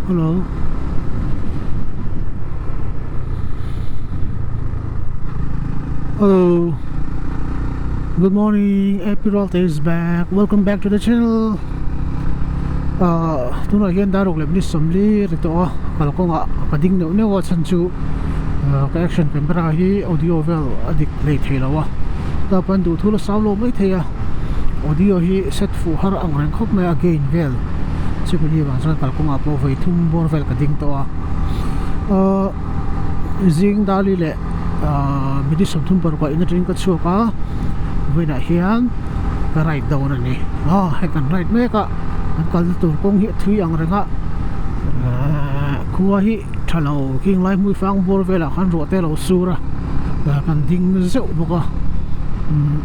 Hello. Hello. Good morning. Happy Rolte is back. Welcome back to the channel. Uh, tunah hian daruk leh minute sawmli ri tawh a kalkawngah ka ding neuh neuh a chhan chu uh, ka action camera hi audio vel a dik hlei thei lo a ta pawn duh thu la sau lo mai thei a audio hi set fuh har ang reng khawp mai a gain vel chumi ni vang chuan kalkawngah pawh vawi thum bawr vel ka ding tawh a ahh zing dali leh ahh minute sawmthum parukah in atangin ka chhuak a vawiinah hian ka ride dawn a ni aw hei kan ride mek a kan kalna tur kawng hi a thui ang reng a ahh khua hi tha lo khing lai hmui fang bawr velah khan ruah te a lo sur a kan ding zeuh bawk a umm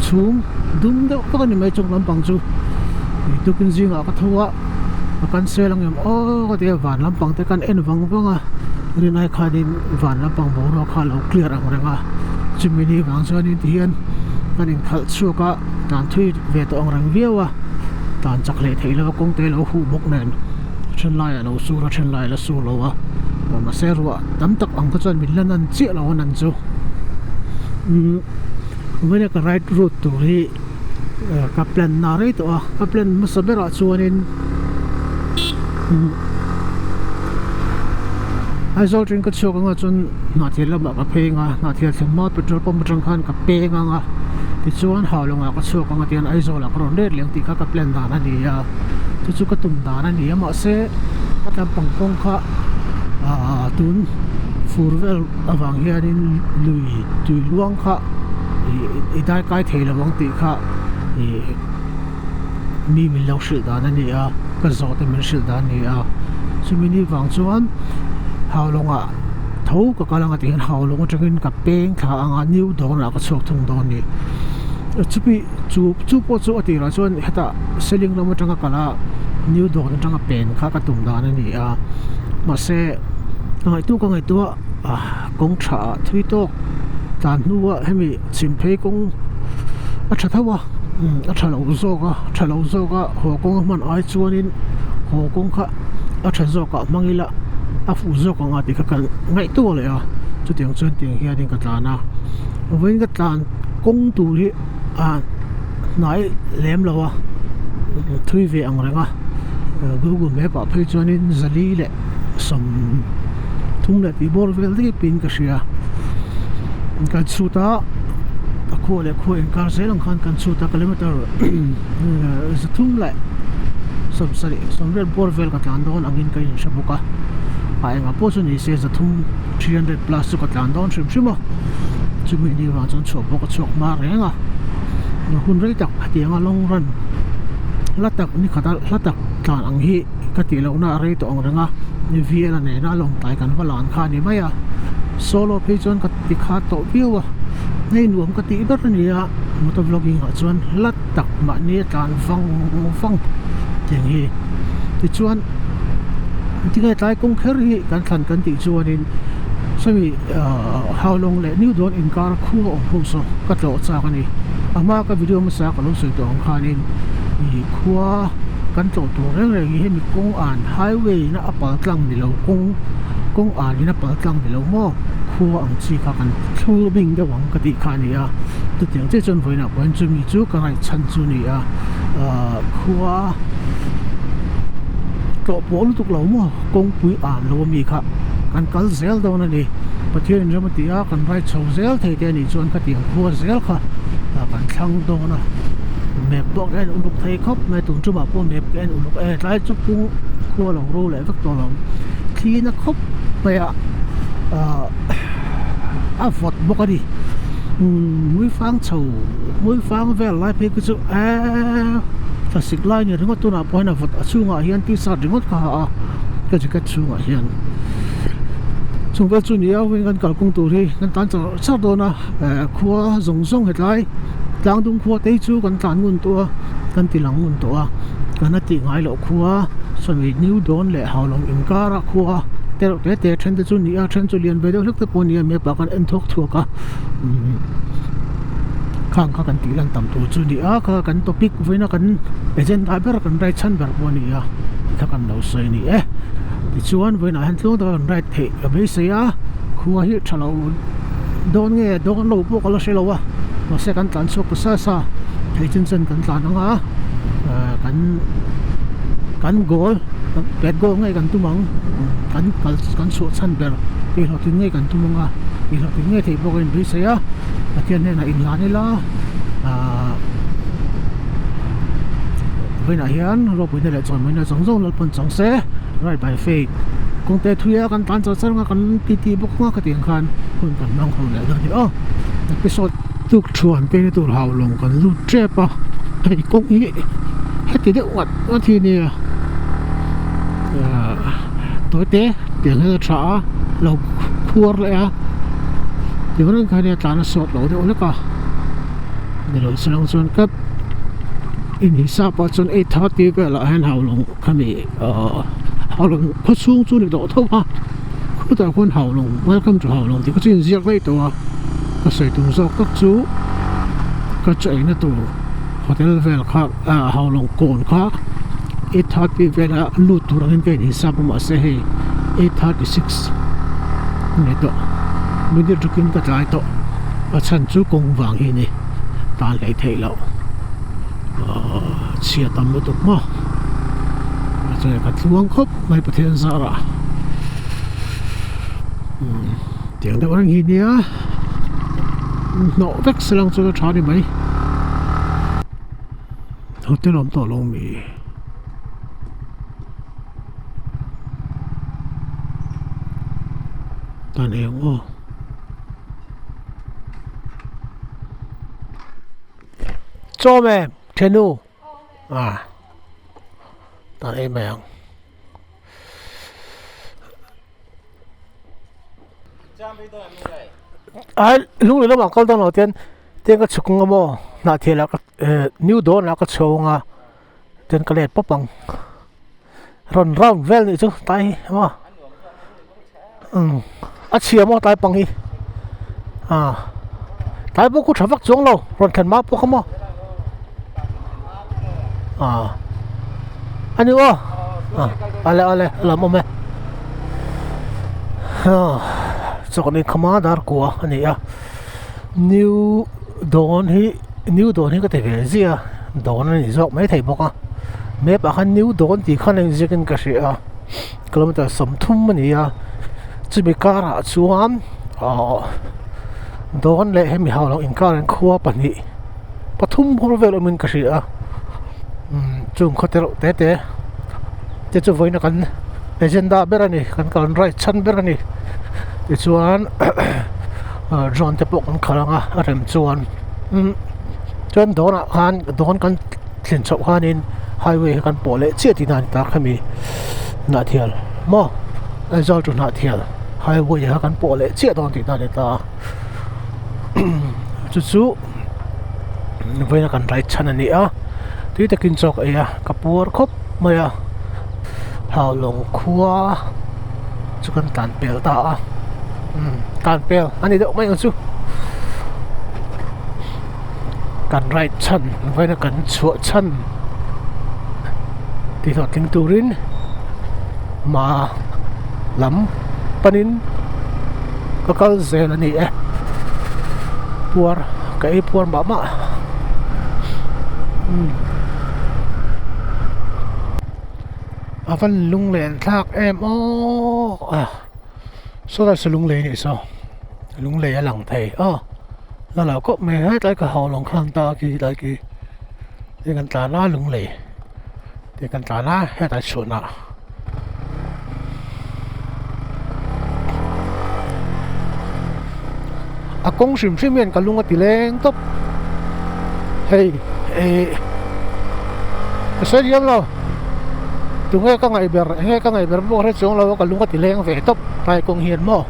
chhum dum deuh vek a ni mai chung lampang chu tukin zingah ka tho a ka cancel ang em aw ka ti a van lampang te khan en vang vang a rinai khanin van lampang boruak kha a lo clear ang reng a chumi ni vang chuanin tihian kan inkhalh chhuak a tan thui ve tawh ang reng viau a tan chak leh theih lova kawng te a lo huh bawk nen then laiah a lo sur a then laiah a la sur lo a mahse ruah tam tak ang kha chuan min la nan chiah lo a nan chu umm vawiin ka right route tur hi ka plan na rei tawh a ka plan hmasa berah chuanin umm Aizawl atangin ka chhuak anga chuan Hnahthial lamah ka phei anga Hnahthial thlen hma petrol pump atang khan ka peng anga tichuan Haulawngah ka chhuak anga tihian Aizawlah ka rawn let leh ang tih kha ka plan dan a ni a chu chu ka tum dan a ni a mahse ka tlampang kawng kha ahh tun fur vel avang hianin lui tui luang kha ih i dai kai thei lo ang tih kha ih mi min lo hrilh dan a ni a ka zawh te min hrilh dan a ni a chumi ni vang chuan Haulawngah tho ka kal anga tih hian Haulawng atangin ka peng thla anga New Dawn ah ka chhuak thung dawn a ni chumi chu chu pawh chu a tirah chuan hetah Seling lam atanga kal a New Dawn atanga pen kha ka tum dan a ni a mahse ka ngaihtuah ka ngaihtuah ah kawng tha ah thui tawk tlan hnuah hemi chhim phei kawng a tha tho a a tha lo zawk a tha lo zawk a haw kawng a hman ai chuanin haw kawng kha a tha zawk ah hmang ila a fuh zawk ang a tih kha ka ngaihtuah leh a chutiang chuan tiang hianin ka tlan a vawiin ka tlan kawng tur hi ah hnai lem lo a thui ve ang reng a google map ah phei chuanin zali leh sawm thum leh tih bawr vel daih pawhin ka hria kan chhut a a khua leh khua inkar zel ang khan kan chhut a kilometer za thum leh sawm sarih sawm vel bawr vel ka tlan dawn angin ka inhre bawk a a engah pawh chu ni se 300 300 plus chu ka tlan dawn hrim hrim a chumi ni vang chuan chhuah pawh ka chhuak hma reng a hun rei tak hetianga long run hla tak ni khata hla tak tlan ang hi ka tih lohna a rei tawh ang reng a ni VL a nena lawng tlai kan va lan kha a ni mai a solo phei chuan ka ti kha tawh viau a hei nuam ka tih ber a ni a motor vlogging ah chuan hla tak mahni a tlan vang vang tiang hi tichuan tinge tlai kawng kher hi kan thlan kan tih chuanin sawmi ahh Haulawng leh New Dawn inkar khua awm ho saw ka tlawh chak a ni a hma ka video hmasa ka lo sawi tawh ang khanin ih khua. Kan tlawh tur reng reng hi hemi kawng an highway in a pal tlang ni lo kawng kawng an in a pal tlang ni lo maw khua ang chi kha kan thlur bing deuh ang ka tih kha a ni a chutiang chiah chuan vawiinah pawh hian chumi chu ka ngaih chhan chu a ni a ahh khua tlawh pawh lutuk lo maw kawngpui an lo ami kha kan kal zel dawn a ni Pathian in ram a ti a kan ride chho zel thei te a nih chuan khatiang khua zel kha kan thlang dawn a map pawh ka en uluk thei khawp mai tun tumah pawh map ka en uluk e tlai chu kung khua lo ro leh vek tawh lo thli na khawp mai a ahh a vawt bawk a ni umm hmuifang chho hmuifang vel lai phei khi chu eee thlasik lai ni ringawt tunah pawh hian a vawt a chhungah hian t-shirt ringawt ka ha a ka jacket chhungah hian chung vel chu ni a vawiin kan kalkawng tur hi kan tlan char char dawn a. Eh khua zawng zawng hetlai tlangdung khua te hi chu kan tlan ngun tawh a kan ti lang ngun tawh a kan a tih ngai loh khua sawmi new dawn leh haulawng inkar a khua te reuh te te then te chu ni a then chu lian ve deuh hlek te pawh a ni a map ah khan en thuak thuak a umm. Khang kha kan tih lan tam tur chu a ni a, kha kan topic vawiina kan agenda ber kan write chhan ber pawh a ni a, tikha kan lo sawi a ni e. Tichuan vawiinah hian tluang taka kan write theih ka beisei a, khua hi tha lo dawn nge dawn lo pawh ka la hre lo a, mahse kan tlan chhuak ta sa sa thei chin chen kan tlan ang a, kan kan goal pet goal ngei kan tum ang kan kal kan chhuah chhan ber tih hlawhtling ngei kan tum ang a, tih hlawhtling ngei theih pawh ka inbeisei a. Pathian hnenah inhlan ila ahh vawiinah hian ropuina leh chawimaina zawng zawng Lalpawn chang se ride by faith kawng te thui a kan tlan char char anga kan titi bawk nghak a tiang khan hun kan hmang ho leh dawn a ni aw episode tuk thuan peng tur hau lawng kan lut tep a hei kawng hi heti deuh ngat ngat hi nia ahh tawi te tiang hian a tha a lo khuar leh a ti reng kha nia tlan a sawt lo deuh hlek a ni lo chuang chuan ka inhisap ah chuan 8:30 velah hian haulawng khami ahh haulawng khaw chhung chu ni tawh tho a khutah khuan haulawng welcome to haulawng tih kha chu inziak daih tawh a ka sawi tum zawk tak chu ka chaw eina tur hotel vel kha ah haulawng kawn kha 8:30 vela lut tur angin ka inhisap a mahse hei 8:36 a ni tawh minute rukin ka tlai tawh a chhan chu kawng vang hi a ni tan hlei theih loh ahh chhia tam lutuk maw chuan ka tluang khawp mai Pathian zarah umm tiang deuh reng hi nia hnawh vek se lang chuan a tha ni mai hotel awm tawh lo mi. Dan eng aw. Chaw em thenu à tan em mai ang. Ai lung leh lamah kal dawn lo ten tiang ka chhuk ang maw hnah thilah ka new dawn ah ka chho ang a. Chuan ka let pawp ang rawn round vel nih chu tlai hi maw umm a chhia maw tlai pang hi ah tlai pawh khu tha vak chuang lo rawn thlen hma pawh kha maw ah a ni aw ah ale ale a lam awm e ah chawhni khama dar kua a ni a new dawn hi new dawn hi ka ti ve ziah a dawn a ni zawk mai thei bawk a map ah khan new dawn tih khan a inziak in ka hria a kilometer 30 a ni a chumi karah chuan ahh dawn leh hemi ho lo inkar an khua pahnih pathum bawr vel awmin ka hria a umm chung khaw te reuh te te te chu vawiin a kan agenda ber a ni kan kal right chhan ber a ni tichuan drone te pawh kan khalh ang a a rem chuan umm chuan dawnah khan dawn kan thlen chhoh khanin highway hi kan pawh leh chiah tihna a ni ta khami Hnahthial maw Aizawl to Hnahthial highway kha kan pawh leh chiah dawn tihna a ni ta chu chu vawiin a kan ride chhan a ni a tui takin chaw ka ei a ka puar khawp mai a Haulawng khua chu kan tlan pel ta a umm tlan pel a ni deuh mai ang chu kan ride chhan vawiin a kan chhuah chhan tih hlawhtling turin hma lam panin ka kal zel a ni e puar ka ei puar mah mah umm a van lunglen thlak em aw ah saw lai saw lunglei anih saw lunglei a lang thei aw la lo khawp mai hetlai ka hau lawng khan ta khi tlai khi hei kan tlan a lunglei te kan tlan a hetlai chhunah. A kawng hrim hrim hian ka lung a ti leng tawp hei eh ka sawi diam lo tunge ka ngaih ber enge ka ngaih ber pawh ka hre chuang lo a ka lung a ti leng ve tawp tlai kawng hian maw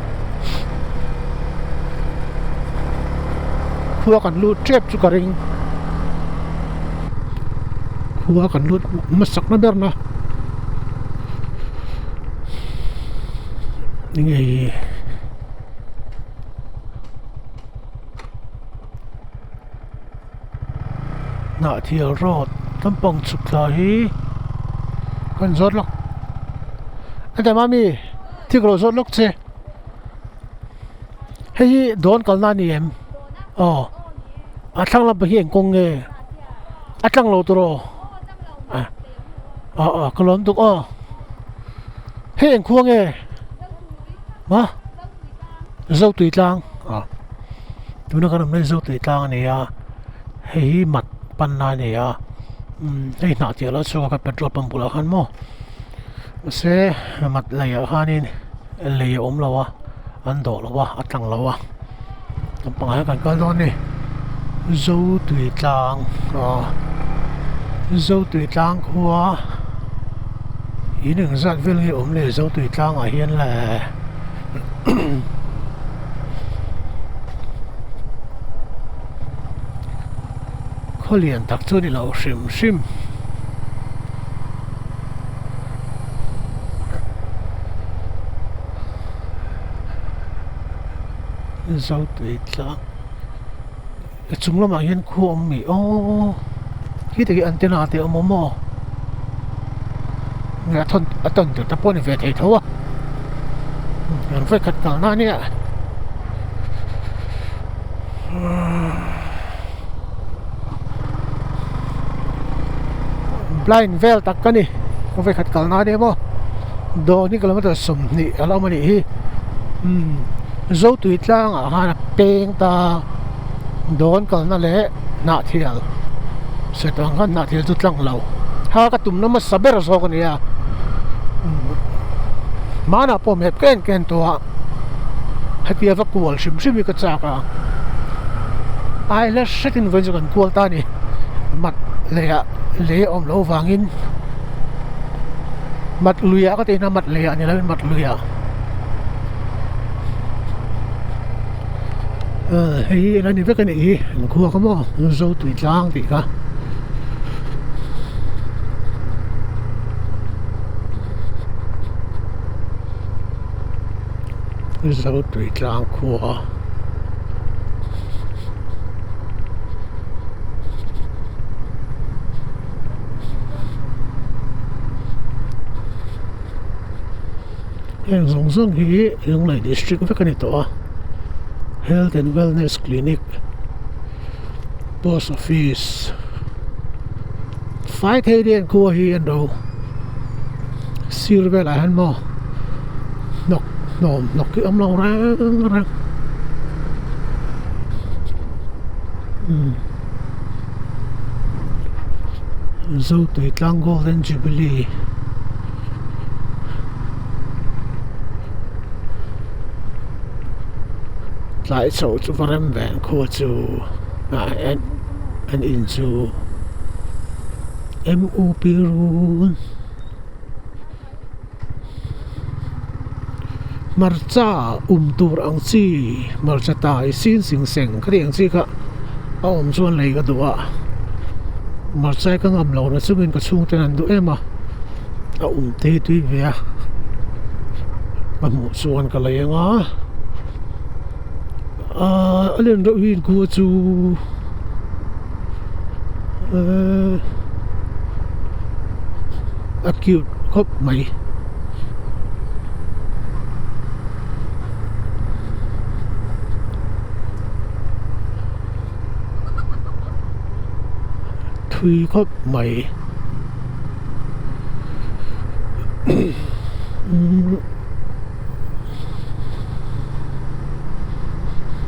khua kan lut tep chu ka ring khua kan lut hmasak na ber na. Enge hi Hnahthial road lampang chhuk thla hi kan zawt lawk a ti mami thik rawh zawt lawk che hei hi dawn kalna a ni em aw a thlang lampang hi eng kawng nge a tlang lo tawh rawh aw aw ka lawm tuk aw hei eng khua nge maw Zotui tlang ah tuna kan awm hi Zotui tlang a ni a hei hi mat panna a ni a umm hei hnah tih alo chhuak a ka petrol pump bulah khan maw mahse mat leiah khanin lei a awm lo a an dawh lo a a tlang lo a lampangah hian kan kal dawn a ni Zotui tlang ah Zotui tlang khua in engzat vel nge awm le Zotui tlangah hian le. Khaw lian tak chu a ni lo hrim hrim. Zotui tlang a chung lamah hian khua awm mi aw khi te khi antenna te a awm maw nge a thawn a tawn tir te pawh a ni ve thei tho a an vawikhat kalna a nia blind vel tak ka ni ka vawikhat kalna a nia maw dawn hi kilometer 20 a la awm a nih hi umm Zotui tlangah khan a peng ta dawn kalna leh Hnahthial sawi tawh ang khan Hnahthial chu tlang lo ha ka tumna hmasa ber zawk a nia hmanah pawh map ka en ka en tawh a hetia va kual hrim hrim hi ka chak a ai la hretin vawiin chu kan kual ta a ni mat leiah lei a awm loh avangin mat luiah ka tihna mat leiah ni lovin mat luiah. Hei hi eng a ni vek a nih hi an khuak a maw Zotui tlang tih kha. Zotui tlang khua. Heng zawng zawng hi Lunglei district vek a ni tawh a Health and Wellness Clinic Post Office fai thei te an khua hi an ro sir velah hian maw hnawk hnawm hnawk hi a awm lo reng reng umm Zotui tlang Golden Jubilee. Tlai chho chu va rem ve ang khua chu ah en an in chu M U P run hmarcha um tur ang chi hmarcha tai sin sing seng ka tih ang chi kha a awm chuan lei ka duh a hmarcha hi ka ngam lo na chungin ka chhungten an duh em a. A um te hi tui ve a ka hmuh chuan ka lei ang a ahh a len reuh hi inkhua chu ehh a cute khawp mai. Thui khawp mai.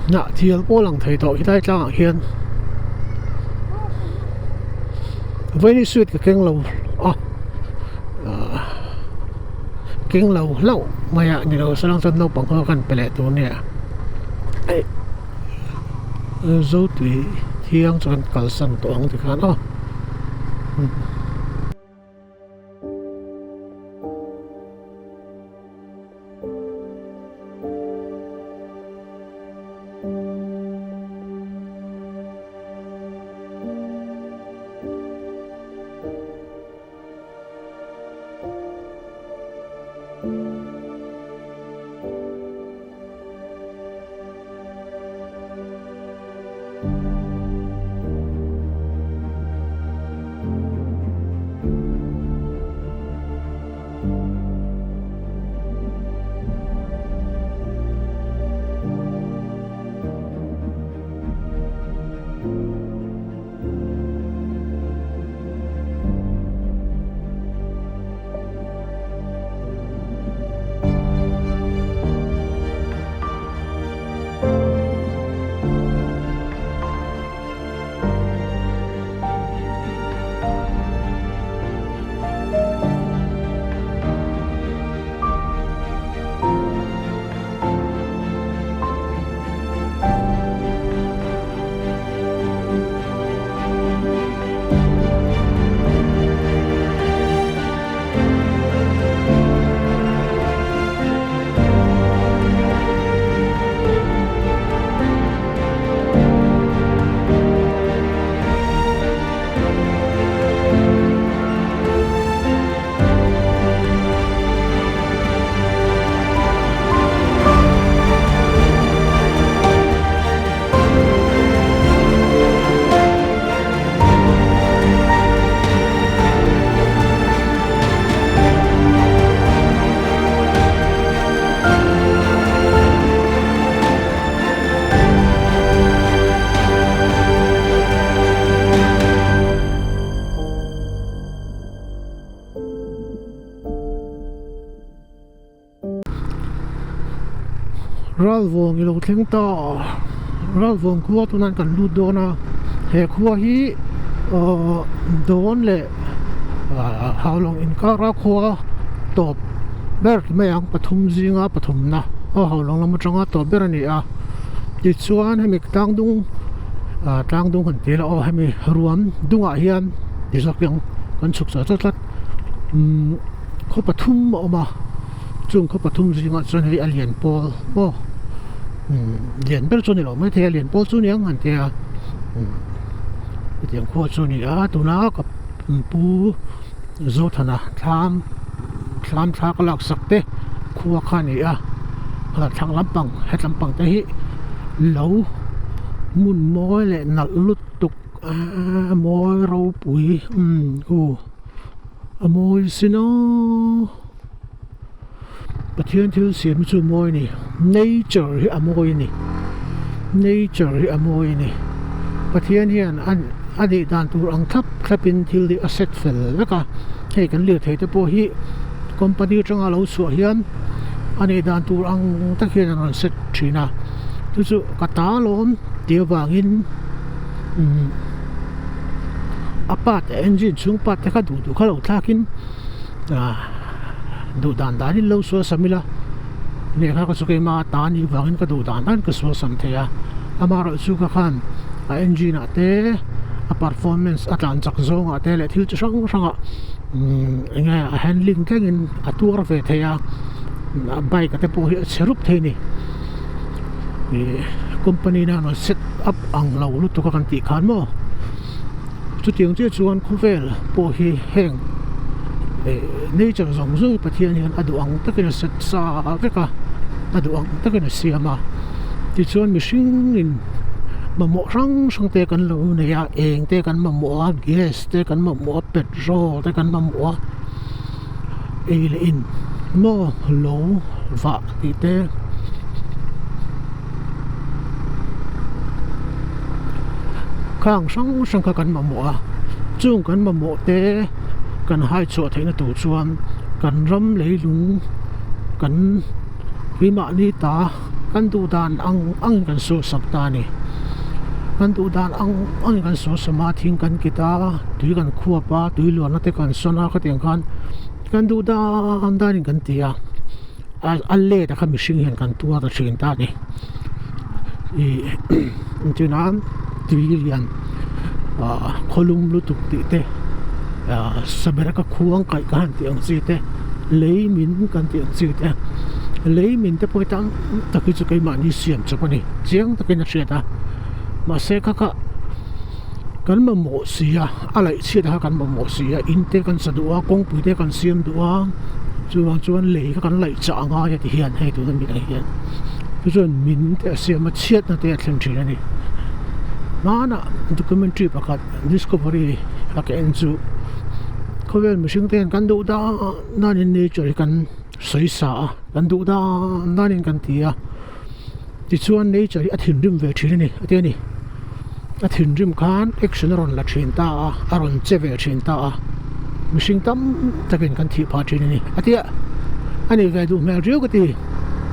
Hnah thial pawh a lang thei tawh helai tlangah hian vawiin suit ka keng lo a ahh keng lo hlauh mai a ni lo salang chuan naupang ho khan pe leh tur nia hei Zotui thiang chu kan kalsan tawh ang tikhan aw. Ralvawng i lo thleng ta Ralvawng khua tunah kan lut dawn a he khua hi ahh dawn leh ahh haulawng inkara khua tawp ber mai ang pathum zinga pathumna aw haulawng lam atanga tawp ber a ni a tichuan hemi tlangdung ah tlangdung han ti ila aw hemi ruam dungah hian ti zawk ang kan chhuk chho tlat tlat umm khaw pathum a awm a. Chung khaw pathum zingah chuan hei a lian pawl maw umm lian ber chu a ni lo maithei a lian pawl chu aniang an tia umm hetiang khua chu a ni a tuna ka pu Zothana thlam thlam thla ka lak sak te khua kha a ni a thlang lampang het lampang te hi lo hmun mawi leh nalh lutuk a mawi ropui umm khu a mawi sin aw. Pathian thil siam hi chu mawi a ni nature hi a mawi a ni nature hi a mawi a ni Pathian hian a a nih dan tur ang thlap thlap in thil hi a set fel vek a hei kan lirthei te pawh hi company atanga lo chhuah hian a nih dan tur ang tak hian an rawn set thin a chu chu ka ta lawm tih avangin umm a part engine chhung part te kha duh duh kha lo thlak in. Ah duh dan danin lo sual sam ila lehkha ka chu keimah a ta anih vangin ka duh dan dan ka sual sam thei a amaherawhchu ka khan a engine ah te a performance a tlan chak zawng ah te leh thil chi hrang hrang ah umm eng nge a handling thlengin a tuar ve thei a a bike a te pawh hi a chhe rup thei a ni ih company in a rawn set up ang lo lutuk a kan tih khan maw. Chutiang chiah chuan khawvel pawh hi heng eh nature zawng zawng Pathian hian a duh ang takin a set sa vek a, a duh ang takin a siam a. Tichuan mihringin mamawh hrang hrang te kan lo nei a, eng te kan mamawh a, gas te kan mamawh a, petrol te kan mamawh a, ei leh in maw lo vah tih te. Khang hrang hrang kha kan mamawh a, chung kan mamawh te kan hai chhuah theihna tur chuan kan ram leilung kan keimahni ta kan duh dan ang ang kan sawi sak ta a ni. Kan duh dan ang ang kan sawi sam a, thing kan kit a, tui kan khuap a, tui luanna te kan sawn a khatiang khan kan duh dan danin kan ti a. A let a kha mihring hian kan tuar ta thin ta a ni ih engtin tui lian ah khawlum lutuk tih te ah sabereka khuang kaih ka han tih ang chi te lei min kan tih ang chi te lei min te pawh hi tam tak hi chu keimahni siam chawp a ni chiang takin a hriat a mahse kha kha kan mamawh si a a laih chhiat kha kan mamawh si a in te kan sa duh a kawngpui te kan siam duh a chuvang chuan lei kha kan laih chah a ngai a ti hian hei tuna mi ang hian chu chuan min te a siam a chhiatna te a thleng thin a ni hmanah documentary pakhat discovery a ka en chu khawvel mihring te hian kan duh dan danin nature hi kan sawi sa a kan duh dan danin kan ti a. Tichuan nature hi a thinrim ve thin a ni a ti a ni. A thinrim khan action a rawn la thin ta a, a rawn che ve thin ta a, mihring tam takin kan thih phah thin a ni a ti a, a ni ve duh hmel riau ka ti.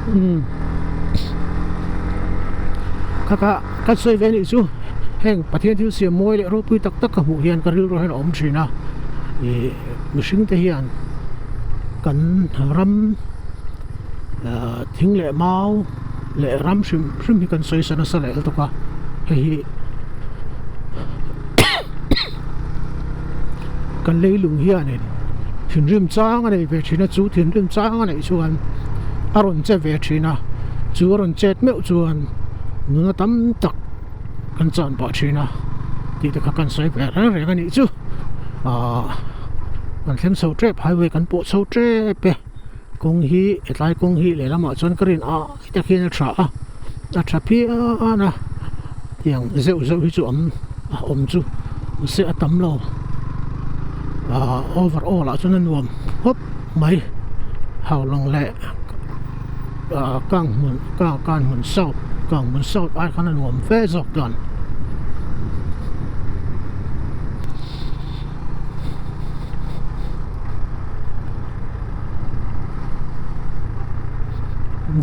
Umm kha kha ka sawi ve anih chu heng Pathian thil siam mawi leh ropui tak tak ka hmuh hian ka rilru hian a awm thin a, ih mihring te hian kan ram. Thing leh mau leh ram hrim hrim hi kan sawi sa nasa leh lutuk a hei hi kan leilung hianin thinrim chang a nei ve thin a chu thinrim chang a neih chuan a rawn che ve thin a chu a rawn chet meuh chuan nuna tam tak kan chan pah thin a tih te kha kan sawi ve reng reng a nih chu ahh kan thleng chho tep highway kan pawh chho tep e. Kawng hi hetlai kawng hi lehlamah chuan ka rin a tak hian a tha a a tha phian a tiang zeuh zeuh hi chu awm a awm chu mahse a tam lo ah over all ah chuan a nuam khawp mai haulawng leh ah kang hmun kang kan hmun south kang hmun south ai khan a nuam fe zawk dan.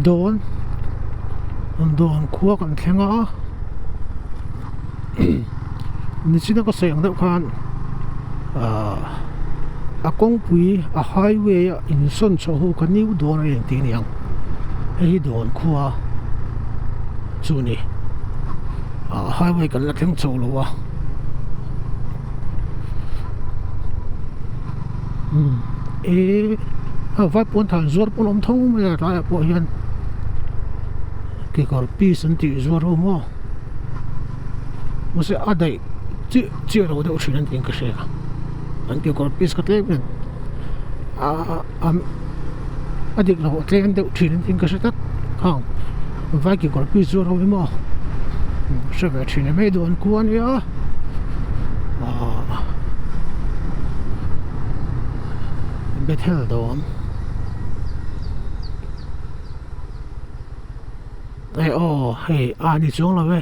Dawn. Dawn khua kan thleng a nichina ka sawi ang deuh khan ahh a kawngpui a highway a insawn chhoh ho kha new dawn a ni tih a ni ang hei hi dawn khua chu a ni ah highway kan la thleng chho lo a umm eh a vai pawn than zuar pawh a awm tho mai a tlaiah pawh hian kekawr piece an tih zuar ho maw mahse a daih chiah chiah lo deuh thin an tiin ka hria an kekawr piece kha tlem hian ah a dik loh a tlem deuh thin an tiin ka hre tlat khang vai kekawr piece zuar ho hi maw hre ve thin em hei dawn khua a nia ah Bethel dawn. Hei aw hei a ni chuang lo e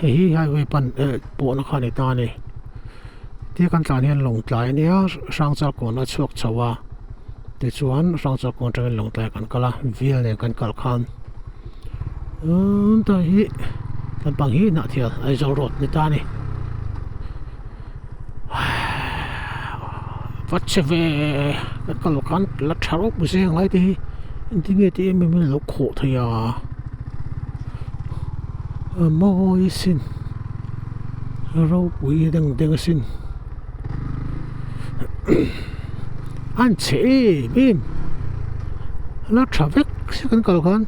hei hi highway pan eh pawhna kha a ni ta a ni tia kan tlan hian lawngtlai a nia hrangchal kawn a chhuak chho a tichuan hrangchal kawn atangin lawngtlai kan kal a vel nen kan kal khan umm tah hi lampang hi Hnahthial Aizawl road a ni ta a ni. Va che ve kan kal loh khan la tha rawp zeng lai te hi engtin nge tih em em in a lo khawh thei a a mawi sin a ropui deng deng asin an chhe em em la tha vek se kan kal khan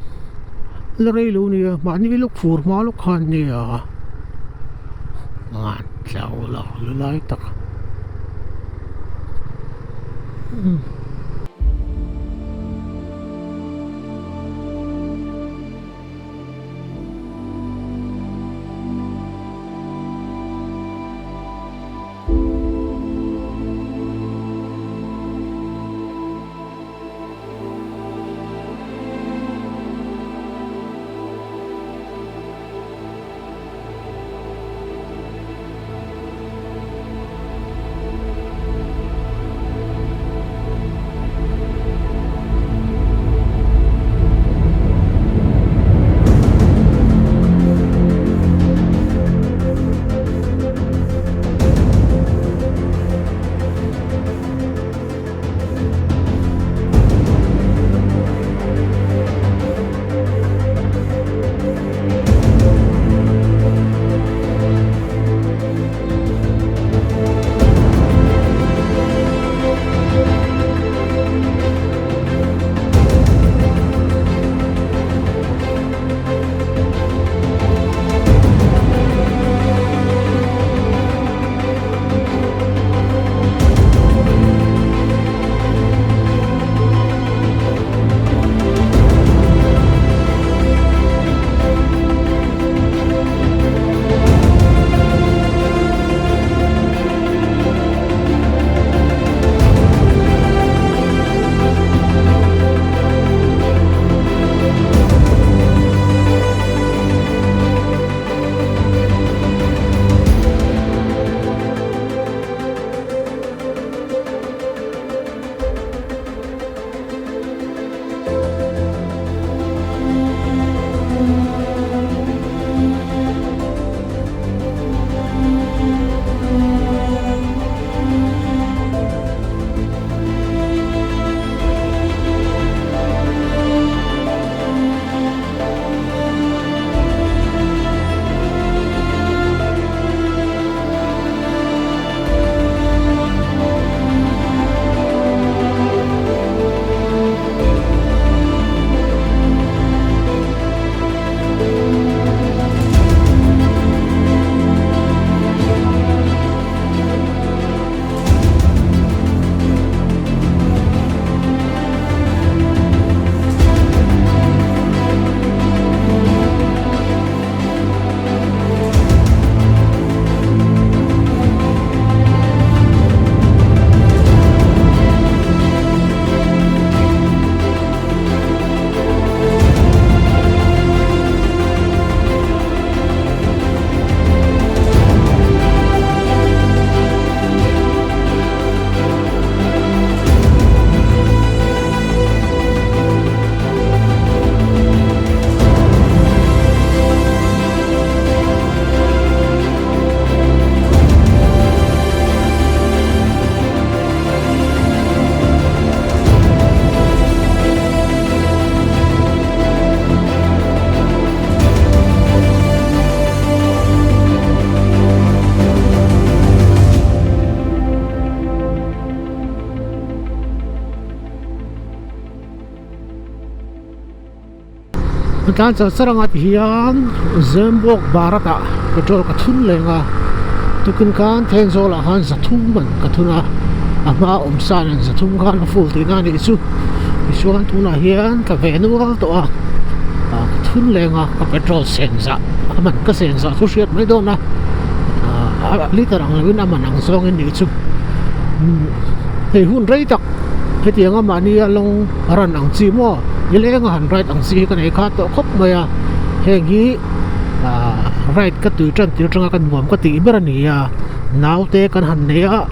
la rei lo nia mahni lawk fur hma lawk khan nia. Ngan tlo lo lu lai tak. Kan tlan char char anga tihian Zembawk Bharat ah petrol ka thun leng a, tukin khan Thenzawl ah khan zathum man ka thun a, a hma awm sa nen zathum khan a full tihna a nih chu. Tichuan tunah hian ka ve nual tawh a, ah ka thun leng a ka petrol sen zah a man ka sen zah chu hriat mai dawn a, ah liter ang loin a man ang zawngin nih chu. Umm hei hun rei tak hetianga mahnia lawng run ang chi maw nileng a han ride ang chi hi ka nei kha tawh khawp mai a heng hi ah ride ka tui tan tir atanga ka nuam ka tih ber a ni a naute kan han nei a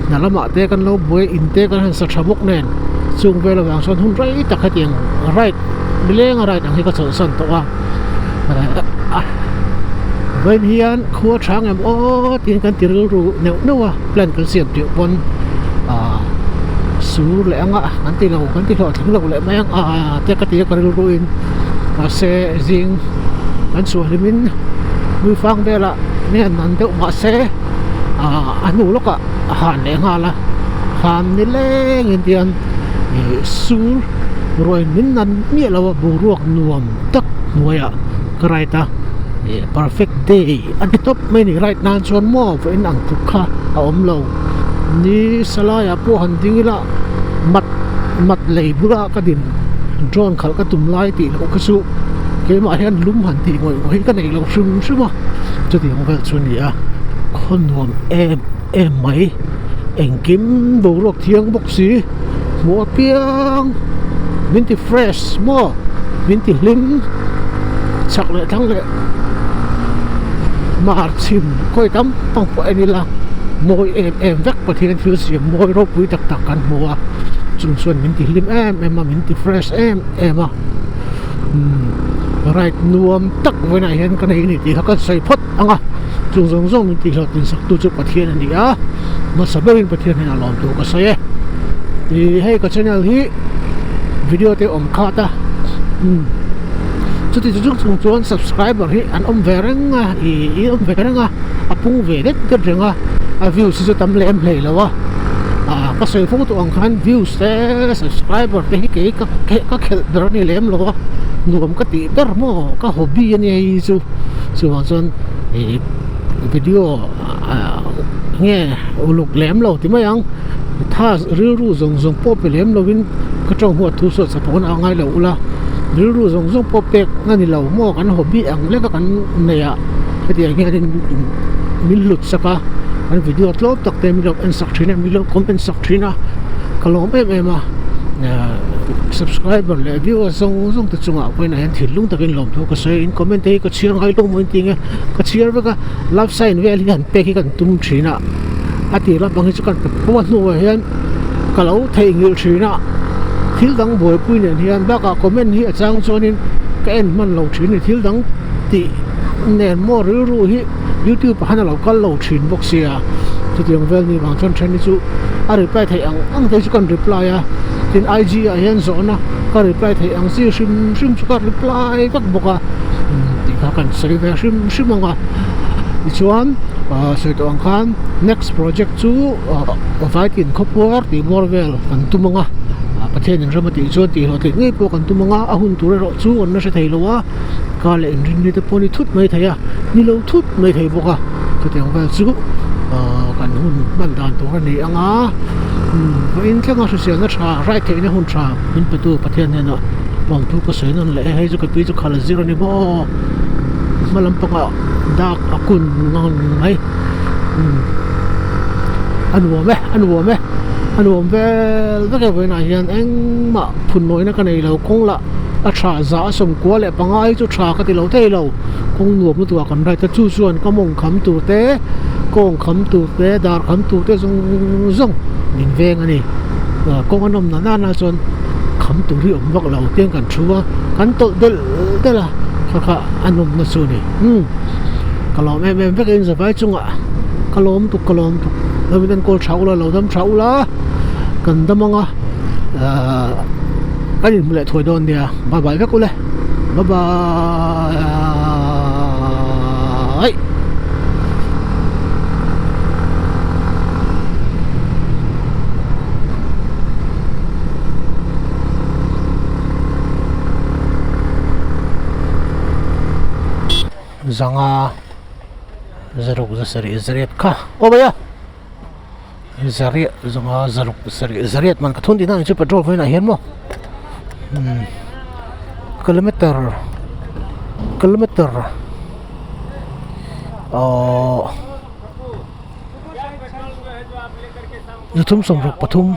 hna lamah te kan lo buai in te kan han sa tha bawk nen chung vel avang chuan hun rei tak hetiang ride nileng a ride ang hi ka chawlhsan tawh a vawiin hian khua tha ang em aw tiin kan ti rilru neuh neuh a plan kan siam tih pawn ah sur leh anga kan ti lo kan ti hlawhtling lo leh mai ang a te ka ti a ka rilru in mahse zing kan chhuah hlim in hmuifang velah nge an an deuh mahse ah a hnu lawkah a han leh nghal a han ni leng in tian ih sur ruai min nan miah lo a boruak nuam tak hnuaiah ka ride a ih perfect day a ni tawp mai a ni ride nan chuan maw vawiin ang tluk kha a awm lo ni salaiah pawh han ding ila mat mat lei bula ka din drone khalh ka tum lai tih loh kha chu keimah hian lum han tih ngawih ngawih hi ka nei lo hrim hrim a chutiang vel chu a ni a khaw nuam em em mai engkim boruak thiang bawk si hmuh apiang min ti fresh maw min ti hlim chak leh thlang leh mar chhim khawi tam tak pawh en ila mawi em em vek Pathian thil siam mawi ropui tak tak kan hmu a chung chuan min ti hlim em em a min ti fresh em em a umm ride nuam tak vawiinah hian ka nei a ni tih kha ka sawi phawt ang a chung zawng zawng min tih hlawhtlin sak tu chu Pathian a ni a hmasa berin Pathian hian a lawm tur ka sawi e ih hei ka channel hi video te awm khat a umm chuti chu chung chuan subscriber hi an awm ve reng a ih i awm ve reng a a pung ve det det reng a a views hi chu tam lem hlei lo a ah ka sawi fo tawh ang khan views te subscriber te hi kei ka ka khelh ber a ni lem lo a nuam ka tih ber maw ka hobby a nia hei chu chuvang chuan ih video ah nge uluk lem lo ti mai ang tha rilru zawng zawng pawh pe lem lovin ka tawng huat thu sawi chak pawn a ngai lo ula rilru zawng zawng pawh pek a ni lo maw kan hobby ang lek a kan neih ah hetiang hianin min hlut sak a kan video tlawm tak te min lo en sak thin a min lo comment sak thin a ka lawm em em a subscriber leh viewer zawng zawng te chungah pawhin ah hian thinlung takin lawmthu ka sawi a in comment te hi ka chhiar ngai lo maw inti nge ka chhiar vek a love sign vel hi han pek hi kan tum thin a a tir lampang hi chu kan pe pawp a hnuah hian ka lo theihnghilh thin a thil dang buaipui nen hian bakah comment hi a chang chuanin ka en hman lo thin a ni thil dang tih nen maw rilru hi youtube ah hian a lo kal lo thin bawk sia chutiang vel ni vang chuan then hi chu a reply theih ang ang te chu kan reply a tin IG ah hian zawhna ka reply theih ang chi hrim hrim chu ka reply vek bawk a tih kha kan sawi ve hrim hrim ang a tichuan ah sawi tawh ang khan next project chu vaitin khawpuar tih bawr vel kan tum ang a Pathian in ram a tih chuan tih hlawhtling ngei pawh kan tum ang a a hun tur erawh chu an la hre thei lo a. Car leh inrin ni te pawh ni thut mai thei a ni lo thut mai thei bawk a chutiang vel chu ahh kan hun hman dan tur a ni ang a umm vawiin thleng a hriselna tha ride theihna hun tha min pe tu Pathian hnenah lawmthu ka sawi nawn leh e hei chu ka tui chu khal a zir a ni bawk hma lampangah dak a kun ngang mai umm a nuam e a nuam e a nuam vel vek e vawiinah hian engmah phun nawina ka nei lo kawng lah. a tha za a sawmkua leh panga hi chu tha ka ti lo thei lo kawng nuam lutuk ah kan ride a chu chuan ka mawng kham tur te kawng kham tur te dar kham tur te zawng zawng min veng a ni kawng a nawm na nana chuan kham tur hi awm vak lo tiang kan thu a kan tawlh delh delh a kha kha a nawm na chu a ni umm ka lawm em em vek a inzavai chungah ka lawm tuk ka lawm tuk lo in enkawl tha ula lo dam tha ula kan dam ang a ahh. Kan inhmu leh thuai dawn nia bye bye vek ule bye bye. zanga zaruk zasarih zariat kha aw mai a zariah zanga zaruk sarih zariat man ka thun tihna ang chu petrol vawiinah hian maw umm kilometer kilometer ahh zathum sawmruk pathum.